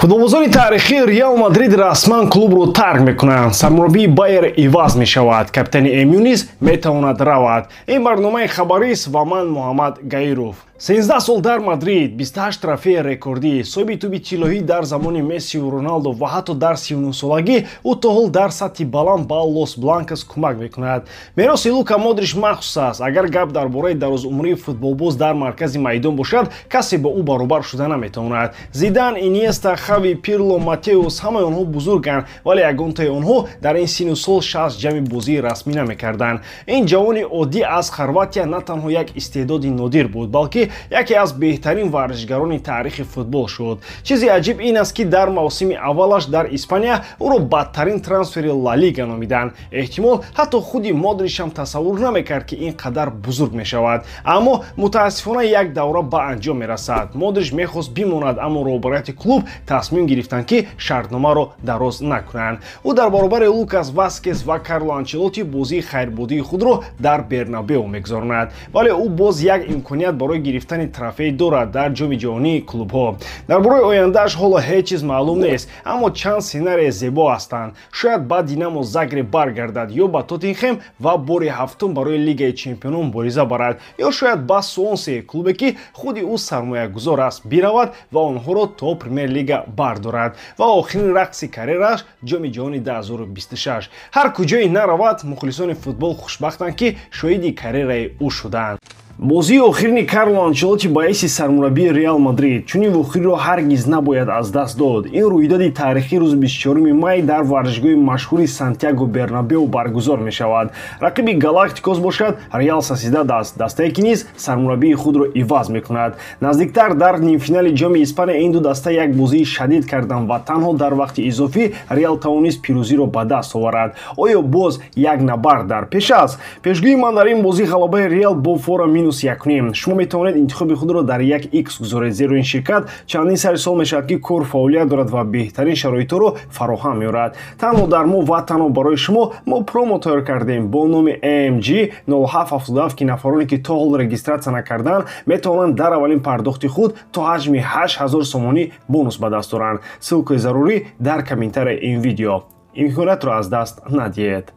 Футболбозони таърихии Реал Мадрид расман клубро тарк мекунанд. Сармураббии Байер иваз мешавад, капитани МЮ низ метавонад равад. Ин барномаи хабарист ва ман Муҳаммад Гаиров. 13 сол дар Мадрид, 28 трофеи рекордӣ, соҳиби тӯби тиллоҳӣ дар замони Мессиву Роналдо ва ҳатто дар 39-солагӣ ӯ то ҳол дар сатҳи баланд ба Лос Бланкос кӯмак мекунад. Мероси Лука Модрич махсус аст. Агар гап дар бораи дарозумрии футболбоз дар маркази майдон бошад, касе бо ӯ баробар шуда наметавонад. Зидан, Иниеста, Хави, Пирло, Матеус — ҳамаи онҳо бузурганд, вале ягонтаи онҳо дар ин сину сол 60 ҷамъи бозии расмӣ намекарданд. Ин ҷавони оддӣ аз Хорватия на танҳо як истеъдоди нодир буд, балки яке аз беҳтарин варзишгарони таърихи футбол шуд. Чизи аҷиб ин аст, ки дар мавсими аввалаш дар Испания ӯро бадтарин трансфери Ла Лига номиданд. Эҳтимол, ҳатто худи Модричам тасаввур намекард, ки ин қадар бузург мешавад. Аммо мутаассифона як давра ба анҷом мерасад. Модрич мехост бимонад, аммо роҳбарияти клуб тасмим гирифтанд, ки шартномаро дароз накунанд. Ӯ дар баробари Лукас Васкес ва Карло Анчелоти бозии хайрбодии худро дар Бернабео мегузаронад, вале ӯ боз як имконият барои гирифтани трофей дорад дар Ҷоми ҷаҳонии клубҳо. Дар бораи ояндааш ҳоло ҳеҷ чиз маълум нест, аммо чанд сценарие зебо ҳастанд. Шояд ба Динамо Загреб баргардад ё ба Тоттенхем ва бори ҳафтум барои Лигаи чемпионон мубориза барад, ё шояд ба Суонсе, клубе ки худи ӯ сармоягузор аст, биравад ва онҳоро то Премер-лига бардорад. Ва охирин рақси карьерааш — Ҷоми ҷаҳони 2026. Ҳар куҷое наравад, мухлисони футбол хушбахтанд, ки шоҳиди карьераи ӯ шуданд. Бозии охирини Карло Анчелоти ба ҳайси сармураббии Реал Мадрид. Чунин вохӯриро ҳаргиз набояд аз даст дод. Ин рӯйдоди таърихӣ рӯзи 24 май дар варзишгоҳи машҳури Сантьяго Бернабео баргузор мешавад. Рақиби Галактикос бошад Реал Сосьедад аст, дастае ки низ сармураббии худро иваз мекунад. Наздиктар дар нимфинали Ҷоми Испания ин ду даста як бозии шадид карданд ва танҳо дар вақти изофӣ Реал тавонист пирӯзиро ба даст оварад. Оё боз як набард дар пеш аст? Пешгӯии ман дар ин бозӣ — ғалабаи Реал бо фора -1.5. Шумо метавонед интихоби худро дар як икс гузоред, зеро ин ширкат чандин сари сол мешавад, ки кор фаъолият дорад ва беҳтарин шароитҳоро фароҳам меорад. Танҳо дар мо ва танҳо барои шумо мо промо тайёр кардем бо номи AMG 0777, ки нафароне ки то ҳол регистрация накарданд, метавонанд дар аввалин пардохти худ то ҳаҷми 8000 сомонӣ бонус ба даст оранд. Ссылка и зарурӣ дар комментарияи ин видео. Имкониятро аз даст надиҳед.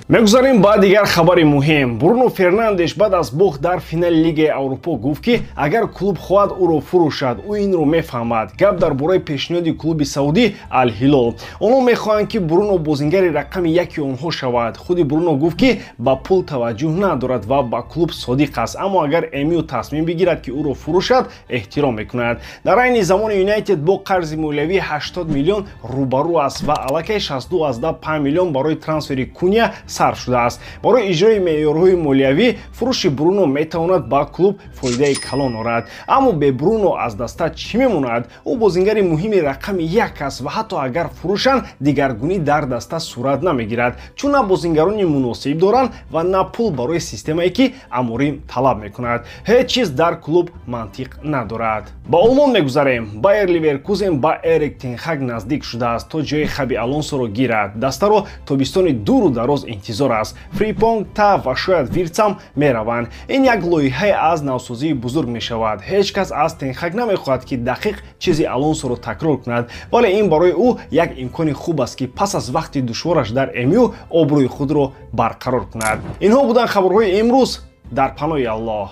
Мегузарем ба дигар хабари муҳим. Бруно Фернандеш баъд аз бохт дар финали Лигаи Аврупо гуфт, ки агар клуб хоҳад ӯро фурӯшад, ӯ инро мефаҳмад. Гап дар бораи пешниҳоди клуби саудӣ Алҳилол. Онҳо мехоҳанд, ки Бруно бозингари рақами яки онҳо шавад. Худи Бруно гуфт, ки ба пул таваҷҷӯҳ надорад ва ба клуб содиқ аст, аммо агар МЮ тасмим бигирад, ки ӯро фурӯшад, эҳтиром мекунад. Дар айни замони Юнайтед бо қарзи молиявии 80 миллион рӯбарӯ аст ва аллакай 62,5 миллион барои трансфери Куня сарф шудааст. Барои иҷрои меъёрҳои молиявӣ фурӯши Бруно метавонад ба клуб фоидаи калон орад. Аммо бе Бруно аз даста чӣ мемонад? Ӯ бозингари муҳими рақами як аст ва ҳатто агар фурӯшанд, дигаргунӣ дар даста сурат намегирад, чун на бозингарони муносиб доранд ва на пул барои системае, ки Аморим талаб мекунад. Ҳеҷ чиз дар клуб мантиқ надорад. Ба Олмон мегузарем. Байер Ливеркузен ба Эрик Тенхаг наздик шудааст, то ҷои Хаби Алонсоро гирад. Дастаро тобистони дуру дароз интизор аст. Фримпонг, Та ва шояд Виртсам мераванд. Ин як лоиҳае аз навсозии бузург мешавад. Ҳеҷ кас аз Тенхаг намехоҳад, ки дақиқ чизи Алонсоро такрор кунад, вале ин барои ӯ як имкони хуб аст, ки пас аз вақти душвораш дар МЮ обрӯи худро барқарор кунад. Инҳо буданд хабарҳои имрӯз. Дар паноҳи Аллоҳ.